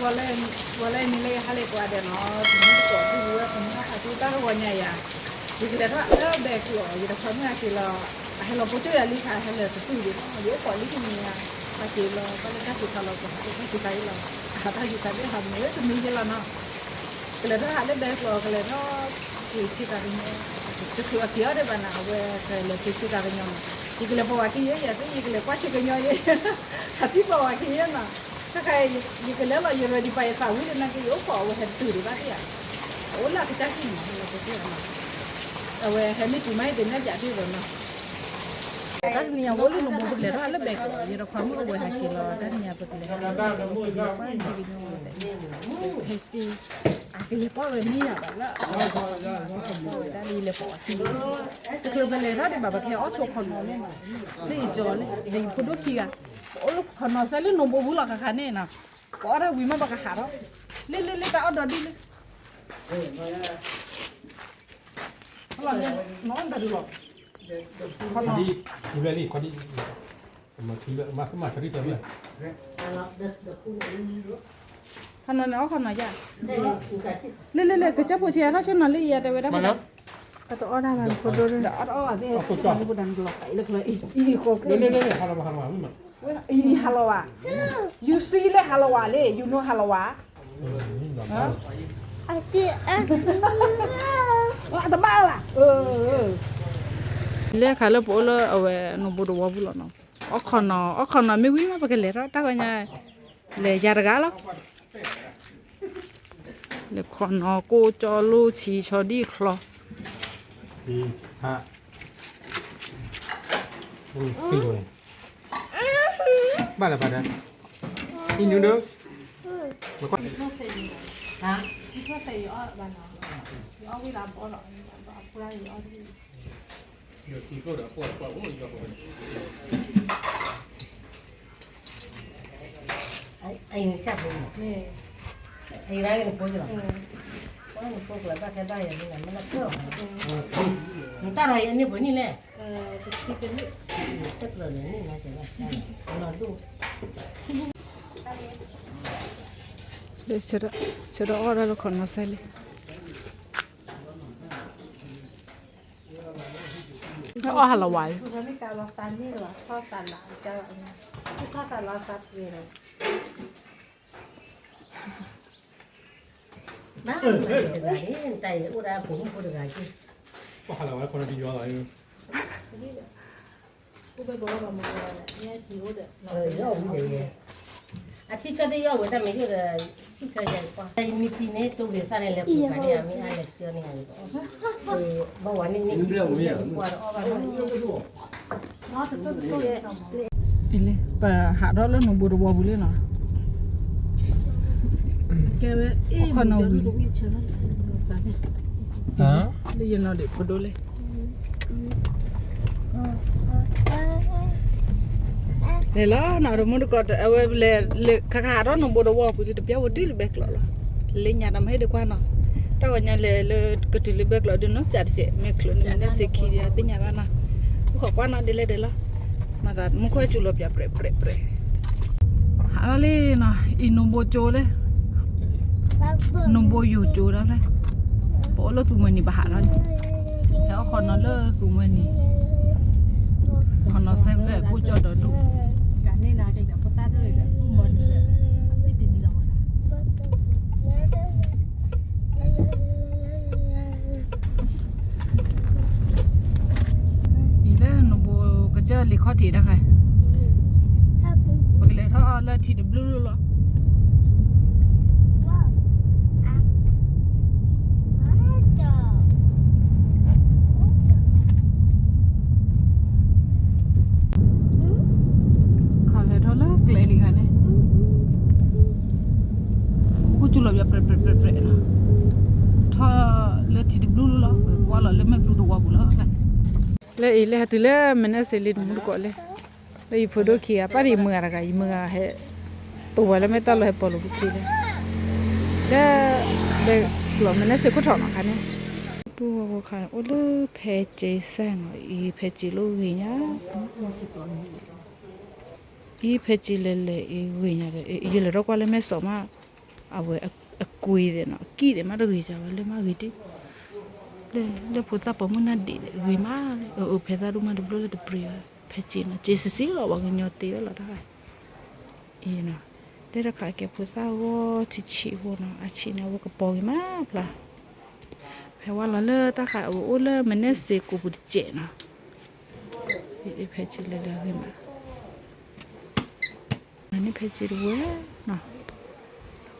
ဝဲလၢ ဝဲလၢနံၤလၢယဟါလၢကိးဂၤဒဲးနီၤ, တမူတကိးဒ်ဝဲပမၤဖးထီတၢ်တဂီၤညါယၤ, ယကလဲၤထီၣ်လၢဘဲကျိး ယတခွါမုၣ်အက့ၤလီၤ, အဟဲလီၤပိာ်ကၠိၢ်ယၤလံခါ ဟဲလၢတတူၢ်ဒံးလီၤ, ယအိၣ်ကိးလံတနံၤညါ, ပှၤက့ၤလီၤ ပှၤလၢတၢ်စံးထီၣ်လီၤ ပှၤဟးတၢ်စံးထီၣ်လီၤ, အတၢ်စံးထီၣ်ဒ်ဟးမ့ၢ်တမံၤယဲလီၤနီၤ, ကလဲၤထီၣ်ဟးလၢဘဲကျိး ကလဲၤထီၣ် က့ၤဆ့ကၤကညီ, တချုးအက့ၤအီၤဒံးဘၣ်နၤ အဝဲကလဲၤက့ၤဆ့ကၤကညီနီၤ, ယကလဲၤပိာ်ဝဲက့ၤယဲ ယသ့ၣ် ယကလဲၤကွၢ်ဆ့ကညီယဲ, ဟးထံၣ်ပိာ်ဝဲက့ၤယဲနီၤ, တခါ ယကလဲၤလီၤ ယ ready ပာ်ယသးဝံၤလၢနာ်က့ ယအိၣ်ကိးအဝဲဟဲတတုၤဒံးဘၣ်သ့ၣ်ဧါ, အအိၣ်လၢအကစၢ်ဟံၣ်နီၤ, အဝဲဟဲမ့ၢ်တုၤမး ယတနဲၣ်ပၠးဒ်သိးနီၤ, တၢ်တနံၤညါဝဲလၢနဘိပလဲၤထီၣ်လၢဘဲကျိး ယတခွါမုၣ်အဝဲဟဲက့ၤလီၤ တၢ်တနံၤညါပကလဲၤ ဟဲက့ၤ အကလဲၤပှၢ်ဝဲမ့ၢ်ယၤဘၣ်လၢ တၢ်လၢယလဲၤပိာ်အီၤထံ တချုးပလဲၤထီၣ်ဒံးဘၣ် ပကဟဲအီၣ်ဆိခီနီၤလၢ လၢယကၠီလၢ ယဖိဒိၣ်ခံဂၤ ပအိၣ်လၢခီနီၤစဲလၢနိၣ်ဘိပူၤလီၤခါခါန့ၣ်နီၤ, ပအီၣ်တၢ်ဝံၤမးပကဟးထီၣ်, လ့လ့လ့ တၢ်အီၣ်ဒီးဒ်လၢ လီၤန့ၣ် နအီၣ်တၢ်ဒုးလီၤ, ခီနီၤ ခီနီၤန့ၣ် အီၣ်ခီနီၤယၤ, လ့လ့လ့ ကစၢ်ဖိဆံးအထီၣ်ဆ့နီၤလၢယၤတဲဝဲဒၣ်, တအီၣ်တၢ်ဘၣ် ဖိဒိၣ်ဒိၣ်, တအီၣ်တအီၣ်ဘၣ်သ့ၣ် လ့လ့လ့ ဟးလီၤဘၣ် ဟးလီၤဘၣ်, အံၤန့ၣ်ဟးလီၤဘၣ်, you see လၢဟးလီၤဘၣ်လံ you know ဟးလီၤဘၣ် အတဘၣ်ဘၣ်, လၢခါလၢပအိၣ်လၢအဝဲနိၣ်ဘိတဝီပူၤလီၤနီၤ, အီၣ်ခီနီၤ အီၣ်ခီနီၤမ့ၢ်ဝံၤမး ပကလဲၤထီၣ်တၢ်ဂီၤညါ, လဲၤယၤတဂၤလီၤ, လဲၤခီနီၤ ကိၣ်ကၠီလိဆံး ဆီဒံၣ်ချီ ဘၣ်လၢဘၣ်ဒီး eat noodles အံၤန့ၣ် အံၤရၣ်ဂ့ၤနဖိကလီၤ, နဖိကလီၤ ဘၣ်ခဲဘၣ်ယၤန့ၣ် မ့ၢ်လၢကၢၢ်, နတၢ်ရၢ်အံၤအန့ၣ်ပှဲၤနံၣ်လဲၣ်, တၢ်ကျၢၤန့ၣ် နကဲလီၤ လီၤဒိၣ်, ဆၢဒီးအီၣ်ဒၣ်လၢခီနီၤစဲလံ အီၣ်ဟးလီၤဝဲ, ဘၣ်မၤတဂၤန့ၣ် တၢ်အံၤအိၣ်ဒၣ်ပူၤမုၣ်ဖိတဂၤက့ၤ, ဘၣ်ဟးလီၤဝဲ ခီနီၤတယီလီၤ, အထံဆၢသ့ၣ်ယီၢ်ဝဲ တၢ်မ့ၢ်ယိၣ်ဒီး ထံဆၢယၤကွၢ် တၢ်ယမံသံန့ၣ် တိၢ်ဂ့ၤသၣ်န့ၣ် လဲၤပူၤသးန့ၣ် အမ့ၢ်အါလဲၤဆှၢန့ၣ် ဘၣ်ဝဲန့ၣ်န့ၣ် ကွၢ်တအီၣ်ဘၣ်နီၤ အံၤလံ ပဟးထီၣ်လၢနိၣ်ဘိတဝီပူၤလံနီၤ, ခီနီၤဝံၤလံ, လၢယနီၤဒံးဖိဒိၣ်လံ လဲၤလီၤနီၤ တမူတကိး အဝဲလဲၤ လဲၤခါခါဟးထီၣ်နိၣ်ဘိတဝီပူၤ တပျၢ်ဝဲတုၤလၢဘဲကျိးလီၤ, လၢညါဒီးမ့ၢ်ဟ့ၣ်ဒုးကွၢ်နီၤ, တၢ်ဂီၤညါလဲၤလၢကတုၤလၢဘဲကျိးဒုးနီၤ ကၢ်တစဲး မ့ၢ်ချုးန့ၣ် မ့ၢ်န့ၣ်စ့ခံဒီးသ့ၣ်ညါဘၣ်နီၤ, အိၣ်ခိးကွၢ်နီၤဒ်လဲၣ်ဒဲးလီၤ, မၤသးမူခိၣ်ဟဲစူၤလီၤပၠးပြဲးပြဲးပြဲး ဟးထီၣ်လံနီၤ အံၤနိၣ်ဘိကၠိလံ, နိၣ်ဘိယိၤကၠိဒီးဖျဲၣ်, ပအိၣ်လၢသူမှဲနံၤပဟးထီၣ်လံ, ဟဲအီၣ်ခီနီၤလၢသူမှဲနံၤ, ခီနီၤစဲဖျဲၣ်ကိၣ်ကၠီဒီးဒူၣ် အံၤလၢနိၣ်ဘိကစၢၢ်လံၤခီၣ်ထံးတခါ, ပကလဲၤထီၣ်လၢထံးတဘျုးလီၤ ခီဟဲထီၣ်လၢကျဲလံခါန့ၣ်, ဟူစူၤလီၤပၠးပြဲးပြဲးပြဲးပြဲးနီၤ, ထီၣ်လၢထံးတဘျုးလီၤ, ကွၢ်လီၤလၢမဲာ်ဘျူးတဝီပူၤလီၤ, လၢအံၤလၢဟဲတုၤလၢမဲာ်နဲၣ်စ့လံတမူတကိးလၢ လၢယဖိဒိၣ်ခံဂၤ ပၣ်ဒီးယမုၢ်ဂၤတဂၤ ယမုၢ်ဂၤဟဲ တိၢ်ဝဲလၢမဲာ်တၢ်လီၢ်ဟဲပိာ်လိာ်ပူၤခံလၢ လၢ လၢမဲာ်နဲၣ်စ့ခိၣ်ထီၣ်နီၤခါန့ၣ်, ပူဝဲဖိခါန့ၣ် အိၣ်လၢဖဲစ့စဲနီၤ အံၤဖဲစ့လၢဂ့ၤညါ အံၤဖဲစ့လဲၤလဲၤအံၤဂ့ၤညါဒီး ယလဲၤထီၣ်ကွၢ်လၢမဲာ်စီၤမး အဝဲအကွ့သ့ၣ်နီၤ အကံၣ်သ့ၣ်မးတဂ့ၤစၢ်ဝဲ လၢမးဂ့ၤတ့ၢ်, လၢဖိသၣ်ပိာ်မုၣ်နၢ်ဒံးသ့ၣ်ဂ့ၤမး, အဖဲသၣ်ဒိၣ်မးတဘျီလၢတပြ့ၤဝဲ ဖဲစ့နီၤ စ့စ့စ့လီၤ ပှၤကညီတ့ဝဲလီၤတၢ်ဃါ, အံၤနီၤ, တဲတခါကဲဖိသၣ်ဂီၢ်ဆံးဆံးဖိနီၤ အဆံးန့ၣ် အဝဲကပီၤဂ့ၤမးဖျါ, ဖဲဝဲလီၤလၢတၢ်ဃါ အဝဲအိၣ်လၢမနဲစ့ကိးပူၤတစဲးနီၤ, ဖဲစ့လၢလၢဂ့ၤမး မၤန့ၢ်ဖဲစ့တဝဲနီၤ,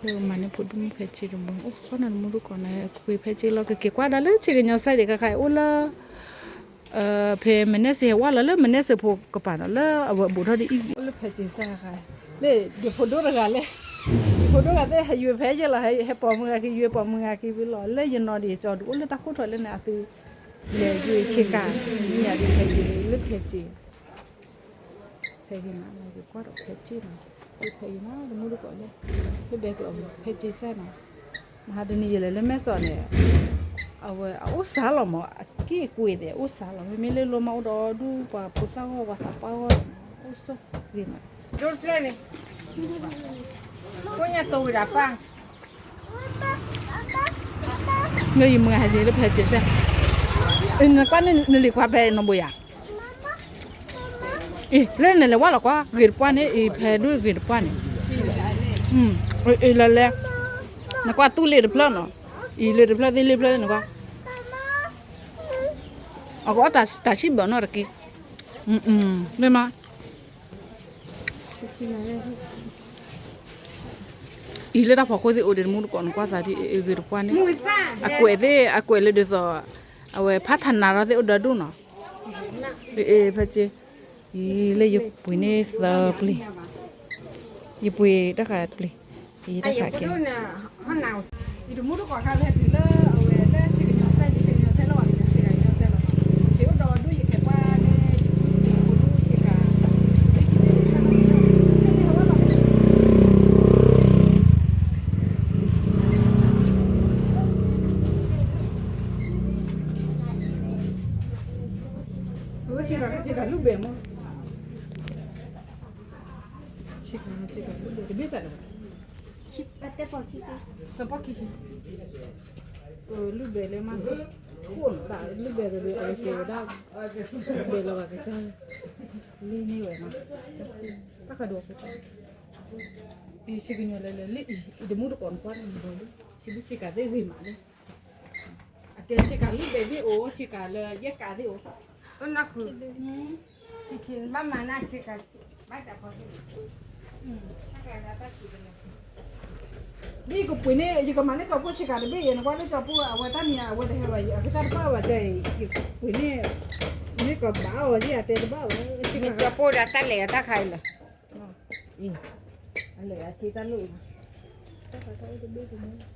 လၢမၤန့ၢ်ဖိဒိၣ်မုၣ်ဖဲစ့တဝဲ အိၣ်ဃီနီၤ တမူတကိးန့ၣ် အကွ့ဖဲစ့လီၤ ကက့ၤကွၢ်ဒၣ်လၢဆ့ကညီစဲးဒံးခါခါ အိၣ်လၢ ဖဲမနဲစ့ဟဲဝဲလီၤလၢမနဲစ့ဖိကပၤနီၤ လၢအဝဲဘူးထီၣ်ဒ်အံၤ အိၣ်လၢဖဲစ့စဲးခါခါ, လၢယဖိဒိၣ်တဂၤလဲၣ်, ယဖိဒိၣ်ဂၤသ့ၣ်ဟဲယွၤဖဲယဲလီၤ ဟဲပိာ်မုၣ်ဂၤက့ၤ ယွၤပိာ်မုၣ်ဂၤက့ၤဝံၤလီၤ လၢယနီၤဒံးကၠီဒုးအိၣ်လၢတၢ်ခိၣ်ထီၣ်လၢန့ၣ် အသု လဲၤယွၤဆ့ကၤ မ့ၢ်ယၤဒ်ဖဲယွၤလၢဖဲစ့ ဖဲဂ့ၤမး ယကွၢ်ဒီးဖဲစ့နီၤ, ဖဲဂ့ၤမး တမူတကိးလၢ လၢဘဲကျိးဖဲစ့စဲးနီၤ, မဟါတနံၤယလဲၤလၢမဲၢ်စီးန့ၣ် အဝဲအအိၣ်စါလီၤမး အက့ၢ်ကွ့သ့ၣ် အအိၣ်စါလီၤ မ့မ့ၢ်လၢလိမးအိၣ်ဒီးဒူၣ်ပှၤဖိသၣ်ဂီၢ် ပှၤသးပှၢ်ဂီၢ်န့ၣ် အိၣ်ဆိၣ်ဂ့ၤမး, ဒိၣ်တဖျၢၣ်န့ၣ် ကိးညါတိၤဝံၤဒၣ်ပၢ် လၢယမုၢ်ဟဲန့ၣ်လၢဖဲစ့စဲး, နကွၢ်န့ၣ်နလံၤခွါဖဲနီၢ်ဘိယၤ, အံၤ လၢနလဲၤဝဲလီၤကွၢ် ဂ့ၤတပှၢ်န့ၣ် အံၤဖဲဒိၣ်ဂ့ၤတပှၢ်န့ၣ်, အံၤလဲၤလဲၤ နကွၢ်တူၢ်လ့တဖျၢၣ်နီၤ, အံၤလ့တဖျၢၣ်သ့ၣ်လ့တဖျၢၣ်သ့ၣ်နကွၢ်, အကအီၣ်တၢ်ဆံၣ်ဘၢနီတက့ၢ်, မ့ၢ်မး အံၤလၢတၢ်ဖီခိၣ်သ့ၣ်အိၣ်ဒံးတမူတကိးနကွၢ်စၢ်ဒ်အဂ့ၤတပှၢ်န့ၣ်, အကွဲးသ့ၣ် အကွဲးလၢဒ်သိး အဝဲဖးထးနးထီၣ်သ့ၣ်အိၣ်ဒီဒူၣ်နီၤ, ဖဲက့ အံၤလၢယပှ့ၤန့ၢ်သၢပျ့ၤ, ယပှ့ၤတၢ်ဃးတပျ့ၤ, ယတၢ်ဃးကဲ ယတမူတကိးခါဖဲတုၤလၢအဝဲလၢဆ့ကညီစဲး ဆ့ကညီစဲးလီၤ ဆ့ကညီစဲးလီၤ, ဆ့အိၣ်ဒီးဒူၣ်ယကဲပှၢ်န့ၣ် ယပှ့ၤဖိဒိၣ်ဆ့ကၤ, လၢယကဲန့ၣ်ခါလီၤ ဆ့ကၤဆ့ကၤလူၢ်ဘဲမး, ဆ့ကၤဆ့ကၤလူၢ်ဘဲ တဘ့ၣ်စးဒီး သပှၢ်ခံဆံ, သပှၢ်ခံဆံ, လူၢ်ဘဲလၢမး, ထိၣ်နတၢ်လူၢ်ဘဲတဘ့ၣ်အဝဲကဲဝဲဒၣ်, ဘဲလီၤဘၣ်ကစၢ်, လ့န့ၢ်ဝဲနီၤ, တၢ်ဃးဒိးကစၢ်, အံၤဆ့ကညီလဲၤလဲၤလၢအံၤ အံၤတမူတကိးနကွၢ်န့ၣ်ဒီးလၢ ဆ့ဘုၣ်ဆ့ကၤသ့ၣ်ဂ့ၤမးလၢ အကဲဆ့ကၤလူၢ်ဘဲသ့ၣ်အိၣ် ဆ့ကၤလၢယဲၢ်ကးသ့ၣ်အိၣ်, အိၣ်နီၢ်ခု, ဘၣ်မၤနၢ်ဆ့ကၤ, ဘၣ်တၢ်ဖီသ့ၣ်, ဒ်ယကပှ့ၤန့ၣ် ယကမၤန့ၢ်ကၠီပိၢ်ဆ့ကၤတဘ့ၣ်အံၤ နကွၢ်လၢကၠီပိၢ်အဝဲတၢ်မံၤအဝဲတဟဲဘၣ် အကစၢ်တဘၣ်ဘၣ်ကဲအံၤ ယပှ့ၤန့ၣ်, မ့ၢ်ကဘၣ်အီၤယဲၢ်အတဲတဘၣ်ဝဲ, ကၠီပိၢ်ဒီးတၢ်လဲၤအတၢ်ခါအံၤလီၤ, အလဲၤအက့တၢ်လိၣ်အံၤ, တၢ်ခါတၢ်အိၣ်တဘ့ၣ်တမ့ၢ် မ့ၢ်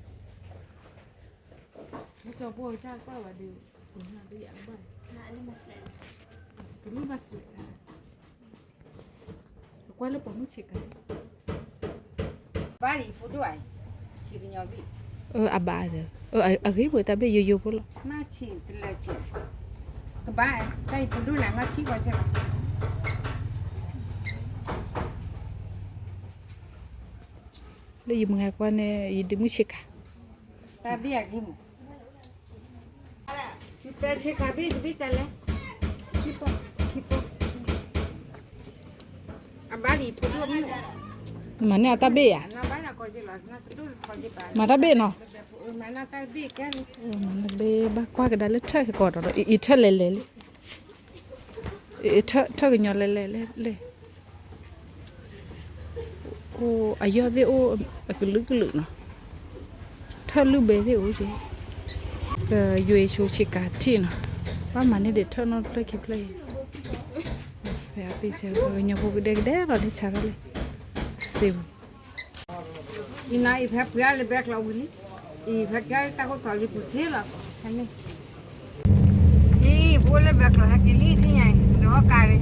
ကၠီပိၢ်ကစၢ်ကွၢ်ဝဲဒီး ပှ့ၤနၤတယၤဘၣ်, ကလူၢ်ဘၣ်စဲး, ကကွၢ်လၢပိာ်မုၣ်ဆ့ကၤ, ဘၣ်လံဖိဒိၣ်ဧါ, ဆ့ကညီဘ့ၣ်, အဘၣ်, အဂ့ၢ်ဖိတၢ်ဘ့ၣ်ယိယိဖိလီၤ, နဆ့တလၢဆ့, ကဘၣ်, တၢ်အံၤဖိဒိၣ်နၤနဆ့ဘၣ်ဆဲလီၤ လၢယမုၢ်ဟဲကွၢ်န့ၣ် ယဒုးမုၢ်ဆ့ကၤ, တၢ်ဘ့ၣ်အဂ့ၢ်မး, ယတဲဆ့ကၤဘ့ၣ်တဘ့ၣ်တၢ်လဲၣ်, ခံပီ, ခံပီ, အဘၣ်လံဖိဒိၣ်မုၣ်, မၤန့ၢ်အတၢ်ဘ့ၣ်ဧါ, မၤတၢ်ဘ့ၣ်နီၤ, မၤတၢ်ဘ့ၣ်ဘၣ်ကွၢ်ကဒါလၢထၢၣ်ကီးဒီး အံၤထၢၣ်လဲၤလဲၤလံ ထၢၣ်ကညီလဲၤလဲၤလဲၤလဲၤ, အိၣ်အယီၢ်သ့ၣ်အိၣ်အကလုာ်ကလုာ်နီၤ, ထၢၣ်လုၢ်ဘဲသ့ၣ်အိၣ်က့, ကယွၤဆိဆ့ကၤထံၣ်နီၤ, ဘၣ်မၤန့ၢ်ဒံးထၢၣ်နီတဖျၢၣ်ခံဖျၢၣ်အံၤ, ဖဲအပ့ၤဆၢ ပှၤကညီဖိကဒဲကဒဲလီၤဒ်ဆါထီၣ်လံ, စ့ပူၤ အံၤနီၤအံၤဖဲပှ့ၤအီၤလၢဘဲကျိးဝံၤလံ, အံၤဖဲကဲတၢ်ခိၣ်တီလံပူၤသ့လီၤ, ဖဲန့ၣ်, အံၤပအိၣ်လၢဘဲကျိးဟဲက့ၤလံထံၣ်ညါအံၤ ဒီးဟီၣ်ကါလံ,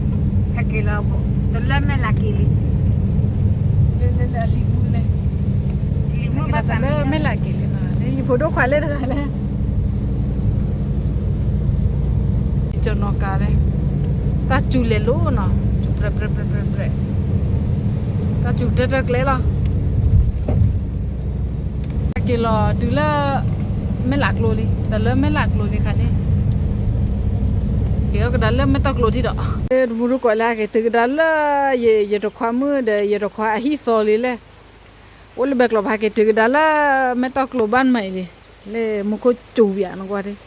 ဟဲက့ၤလီၤ, တလၢမဲၢ်လးက့ၤလံ, လၢလၢလၢအလံၤမူလဲၣ်, လံၤမူဘၣ်သးလၢမဲၢ်လးက့ၤလံ, ယဖိဒိၣ်ခွါလၢတဂၤလဲၣ် ကၠီနီၤကါလဲၣ်, တၢ်စူၤလဲၤလိၤနီၤ, စူၤပြဲးပြဲးပြဲးပြဲးပြဲး, တၢ်စူၤတၢၢ်တၢၢ်ကျဲလီၤ, က့ၤလီၤတုၤလၢ မဲၢ်လးကျိလံ, တၢ်လၢမဲၢ်လးကျိလံခါန့ၣ်, က့ၤအိၣ်ကဒါလၢမဲၢ်တီၢ်ကျိထံဒီး, တမူတကိးလၢဟဲက့ၤတုၤကဒါလၢ ယတခွါမုၣ်ဒီး ယတခွါအဟံၣ်သီလံလဲၣ်, အိၣ်လၢဘဲကျိဖးက့ၤတုၤကဒါလၢ မဲၢ်တီၢ်ကျိဘၣ်မးအံၤလံ, လၢမူခိၣ်စူၤယၤနကွၢ်ဒ့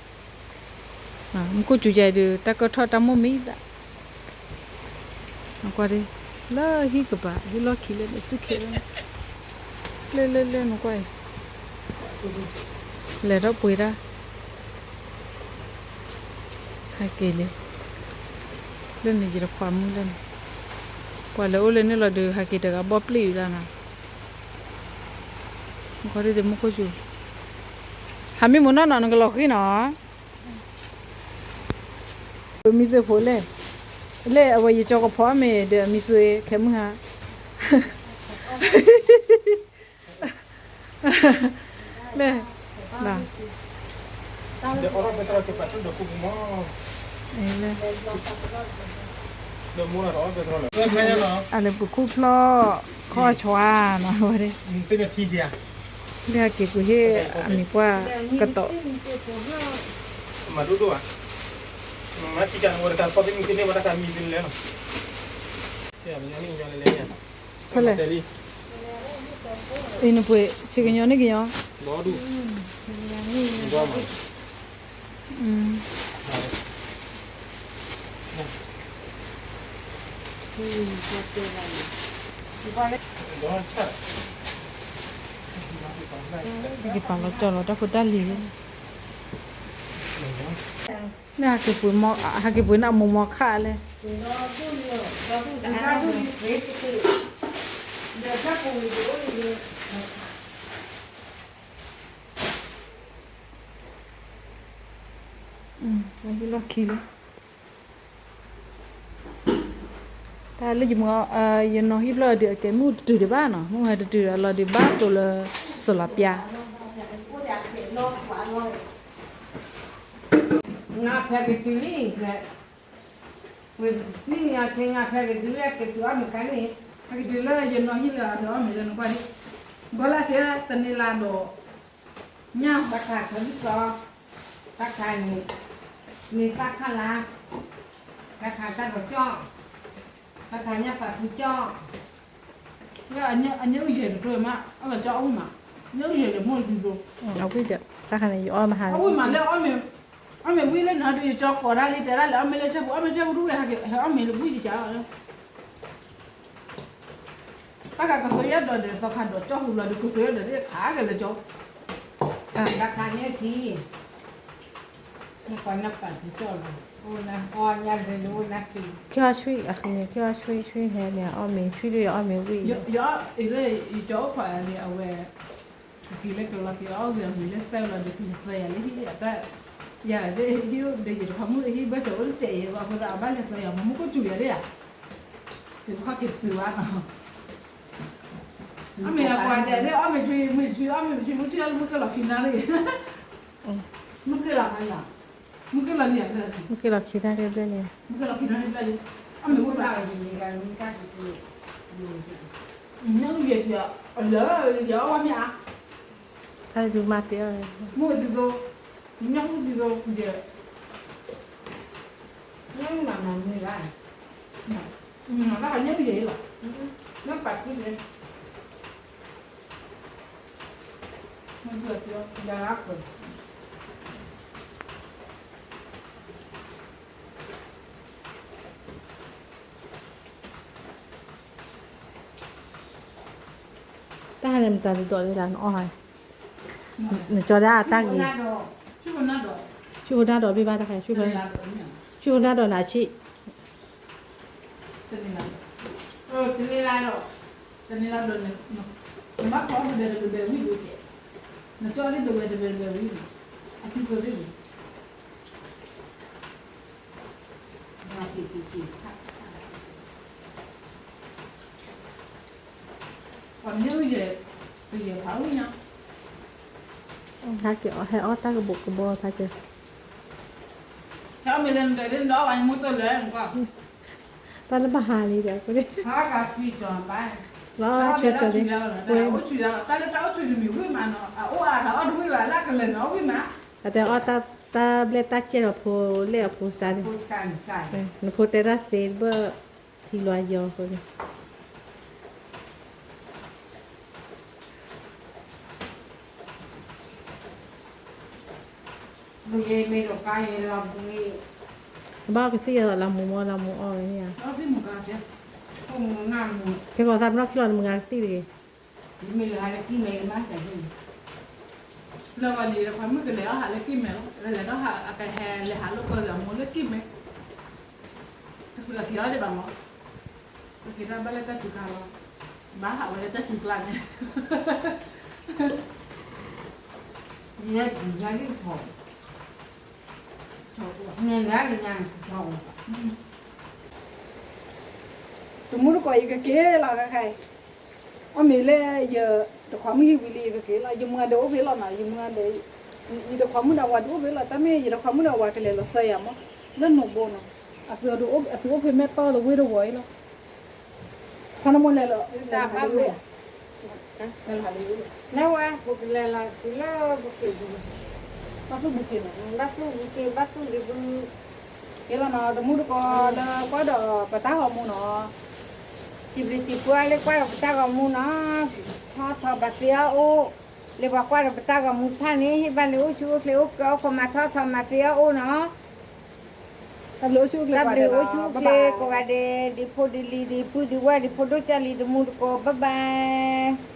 မူခိၣ်စူၤယၤအံၤဒီး တၢ်ကၢၢ်ထီၣ်တၢ်မိၣ်မံၤဒၣ်, နကွၢ်ဒ့, လၢဟံၣ်ကပၤ ဟံၣ်လီၢ်ခံလၢန့ၣ် ဆူၣ်ခဲလၢာ်, လၢလၢလၢနကွၢ်အံၤ, လဲၤထီၣ်ပှ့ၤတၢ်, ဟဲက့ၤလံ, လၢန့ၣ်ယတခွါမုၣ်လၢန့ၣ်, ပှၤလဲၤအိၣ်လၢန့ၣ်လီၤဒီး ဟဲက့ၤတဂၤဘီၣ်ပျံၤဝံၤလၢနီၤ, နကွၢ်ဒ့ဒီးမူခိၣ်စူၤ, ဟးမံမူနီၢ်နီၤ နကလီၤဃံနီၤ မံၤသွ့ဖိလဲၣ်, လၢအဝဲယကၠီကဖီအီၣ်မ့ၤဒီး မံၤသွ့ခဲမုၢ်ဟါ, လၢ, အလဲၤပူၤခူၣ်ဖျီၣ် ခီၣ်ဆွါနီၤဝဲ, လၢဟဲက့ၤကွံာ်ဟ့ၣ်အမံၤပှၢ်ကတီၢ် မၤဒိၣ်ဒိၣ်ဧါ, မၤထံကဝဲတခါ ခီၣ်သ့ၣ်မုၢ်သ့ၣ်န့ၣ် ဝဲတၢ်ခါမံၤသ့ၣ်လဲၣ်နီၤ, ဖဲလဲၣ်, အံၤနပှ့ၤ ဆ့ကညီန့ၣ်ကညီ, ကပာ်လီၤကၠီလီၤတၢ်ဖိတၢ်လံၤ, လၢဟဲက့ၤပှ့ၤန့ၣ်အမိၢ်မီခါလဲၣ်, ဟံၣ်လီၢ်ခံလံ, တၢ်လၢယမုၢ် ယနီၤဟံၣ်ဖျၢၣ်ဒီး အကဲမုၢ်တတုၤဒံးဘၣ်နီၤ, မုၢ်ဟဲတတုၤဒီးလီၤဒံးဘၣ်သိးလၢ စလီၤပျါ နဖဲကတုၤလံ, နံၤညါဆ့ညါဖဲကတုၤလၢကတုၤအီၣ်မ့ၤခါန့ၣ်, ဟဲကတုၤလၢယနီၤဟံၣ်လၢအီၣ်မ့ၤလၢနကွၢ်ဒ့, ဘီလၢတဲတန့ၤလၢဒီး, ညၣ်ဘၣ်ခးဆၢဒုၣ်ကီ, ဘၣ်ခးန့ၣ်, န့ၣ်တၢ်ခါလါ, ဘၣ်ခးတၢ်ဒီးကၠီၣ်, ဘၣ်ခးညၣ်ပာ်သူကၠီၣ်, လၢအညၣ်အုၣ်ယဲၢ်တကျိမး အဝဲကၠီၣ်အဝံၣ်မး, ညၣ်အုၣ်ယဲၢ်တမိၢ်လၢသူသိ, အဝံၣ်ဒီး တၢ်ခါန့ၣ် ယအီၣ်မဟါ, အဝံၣ်မးလၢ အီၣ်မ့ၤဝံၤလၢနၤဒီး ယကၠီကိးဒၣ်လံ တဲဒၣ်လဲာ် အီၣ်မ့ၤလၢဆၢပူၤ အီၣ်မ့ၤဆၢပူၤဒူၣ်ဝဲ ဟဲအီၣ်မ့ၤလၢဘူၣ်ယကၠီလီၤလၢ ဘၣ်ဃးကသိးယဲၢ်ဒီး သီခါဒီးကၠီၣ်ဟူလီၤဒီး ကသိးယဲၢ်ဒီးသ့ၣ်ခးကလဲာ်ကၠီ, ဘၣ်ခးညၣ်ထံ, နကွၢ်နၢ်ပာ်ထံကၠီၣ်လီၤ, အိၣ်နၢ်အီၣ်ညၣ်လၢလၢအိၣ်နၢ်ထံ, ခံအီဆွံ အဃိန့ၣ် ခံအီဆွံဆွံဟဲန့ၣ် အီၣ်မ့ၤဆွံဒီး ယအီၣ်မ့ၤဝံၤ, ယအီၣ်အံၤလၢ ယကၠီအိၣ်ခိးန့ၣ် အဝဲ ကက့ၤလၢကလီၤက့ၤအီၣ်ဂ့ၤအမ့ၤလၢစဲးလီၤဒီး ကလၢသၢယၤလၢဟံၣ်အတၢ်, ယၤသ့ၣ်ဟံၣ်အိၣ်ဒီး ယတဖးမုၢ်ဟံၣ်ဘၢၣ်စၢၤအိၣ်တစဲးယဲဘၣ် အဃိသတး အဘၣ်လဲၤသၢယၤ မ့ၢ်မူခိၣ်စူၤယၤဒၣ်ယၤ, ယတခီက့ၤတုၤဘၣ်နီၤ, အမ့ၢ်အကွၢ်ဒဲးသ့ၣ် အီၣ်မ့ၤဆွံ မ့ၤဆွံ အီၣ်မ့ၤဆွံ မုၢ်ထံၣ်လၢမုၢ်ကလီၤခံနၣ်ရံၣ်, မုၢ်ကလီၤ, မုၢ်ကလီၤခံနၣ်ရံၣ်ဘျဲၣ်န့ၣ်, မုၢ်ကလီၤခံနၣ်ရံၣ်ဘျဲၣ်, အမ့ၢ်ဝဲဒၣ် ညၣ်အုၣ်ယဲၢ်, အလၢယဲၢ်အီၣ်ဝဲမ့ၢ်ဧါ, တၢ်ဒုးမၤတ့ၢ်အီၤ, မ့ၢ်ဒ်သိး, ညၣ်အုၣ်ဒ်သိးယဲၢ်, ညၣ်အုၣ်မၤမၤမ့ၢ်ဧါ, ဘၣ်ဃးညၣ်အုၣ်ယဲၢ်လီၤ, ညၣ်ပာ်ထူန့ၣ်, မ့ၢ်ဒ်သိးယဲၢ်လၢပှဲၤ တၢ်ဟဲန့ၣ်မတၤဒုးဒီးလၢဒၣ်နအီၣ်ဟါ, နကၠီဒၣ်တၢ်ဂ့ၤ, ဆူၣ်ဖိနၢ်ဒီးဘ့ၣ်ဘၣ်တၢ်ခါ, ဆူၣ်ဖိနၢ်ဒီးနၤဆံၣ်, တန့ၢ်လၢၤဒီး, တန့ၢ်လၢၤဒီး, နဘၣ်ဖီအီၣ်တဘဲတဘဲဝံၣ်ဒိၣ်ကဲ, နကၠီလံတဝဲတဘဲတဘဲဝံၣ်, အသံသိးသ့ၣ်န့ၣ် ဟဲက့ၤအီၣ် ဟဲအီၣ်တၢ်ကဘိးကဘီဖးကဲ, ဟဲအီၣ်မ့ၤလၢနဒၢးသ့ၣ်နဒီးအီၣ်ဘၣ်မူတၢ်လဲၣ်နကွၢ်, တၢ်လၢဘၣ်ဟါလံဒီး, ဟါကဖံးကီၤဘၣ်, လီၤဆၢကၢၤလံ, အိၣ်ဆူၣ်လီၤ, တၢ်လၢတၢ်အိၣ်ဆူၣ်န့ၣ်မ့ၢ်ဝံၣ်မးနီၤ, အအိၣ်အါသးအီၣ်တဝံၣ်ဘၣ် လၢကလၢာ်န့ၣ်အီၣ်ဝံၣ်မး, အတဲအီၣ်တၢ်ဘျဲၣ်တၢ်ကဲၢ်ဒီးဖိလဲၣ်အဖိစါန့ၣ်, နဖိတဲတၢ်သ့တဘၣ်, ထံလွၤယီၤအဃိန့ၣ် ဘၣ်ကသံၣ်အသးလၢမူမီၢ်လၢမူအီၣ်ဝဲန့ၣ်ဧါ, ကဲကီးသးပနီၣ်ခံလီၤ နမုၢ်ဂၤကသံၣ်တဂ့ၤ, လၢဂီၤန့ၣ် တခွါမုၣ်ကလဲၤအီၣ်ဟးလၢကံၢ်မဲာ်လီၤ, လဲၤဒီးဟး အကဟဲလဲၤဟးလိာ်ကွဲဂၤမိၢ်လၢကံၢ်မဲာ်, တကလီၤက့ၤအီၣ်ဒံးဘၣ်မး, တက့ၤတၢ်ဘၣ်လၢတၢ်စူၤကျါလီၤ, ဘၣ်ဟးဝဲလၢတၢ်စူၤကျါန့ၣ် ယဲၢ်ပူၤယဲၢ်လံထီၣ်, န့ၣ်လၢကညါန့ၣ်ထီၣ်, တမူတကိးယကက့ၤလီၤခဲခါအံၤ, အီၣ်မ့ၢ်လၢယတခွါမုၣ်ဟံၣ်ဝံၤလံယကက့ၤလီၤ, ယမုၢ်ဂၤဒဲးအိၣ်ဖဲလီၤနီၤ, ယမုၢ်ဂၤဒဲး, ယတခွါမုၣ်ဒီးဝၤဒုးအိၣ်ဖဲလီၤ, တၢ်မ့ၢ်ယတခွါမုၣ်ဒီးဝၤကလဲၤလီၤသၢယၤမး, လၢနိၣ်ဘိနီၤ, အသုအိၣ်ဖဲမဲာ်တီၢ်တဝ့ၢ်တဝီၤအံၤလီၤ, ဖါနမိၢ်လဲၤလီၤ, တၢ်ဘၣ်ဝဲ နဝဲ ပကလဲၤလီၤတုၤလၢ ဘုက့ၤ, ဘၣ်သူၣ်ဘုက့ၤနီၤ, ဘၣ်သူၣ်ဘုက့ၤ ဘၣ်သူၣ်ဒံးဘု, ကဲလီၤနီၤ တမူတကိးလၢကွၢ်ဒီးပတၢ်ဂီၤမူနီၤ, စံးဘျုးစံးဖှိၣ်လၢကွၢ်ဒီးပတၢ်ဂီၤမူနီၤ, ထီၣ်ထီၣ်ဘၣ်သ့အီၣ်အိၣ်, လၢပှၤကွၢ်ဒီးပတၢ်ဂီၤမူတဖၣ်န့ၣ် ဟ့ၣ်ဘၣ်လၢအိၣ်ဆူၣ်အိၣ်ချ့အိၣ်ကၢအိၣ်ခိးမး ထီၣ်ထီၣ်မၤသ့အီၣ်အိၣ်နီၤ တၢ်ဘျုးအိၣ်ဆူၣ်အိၣ်ချ့ကိးဂၤဒဲး, ဒ်ဖိဒ်လံၤ ဒ်ပုၢ်ဒ်ဝဲၢ် ဒ်ဖိဒိၣ်ကၢ်လံၤ တမူတကိး bye bye.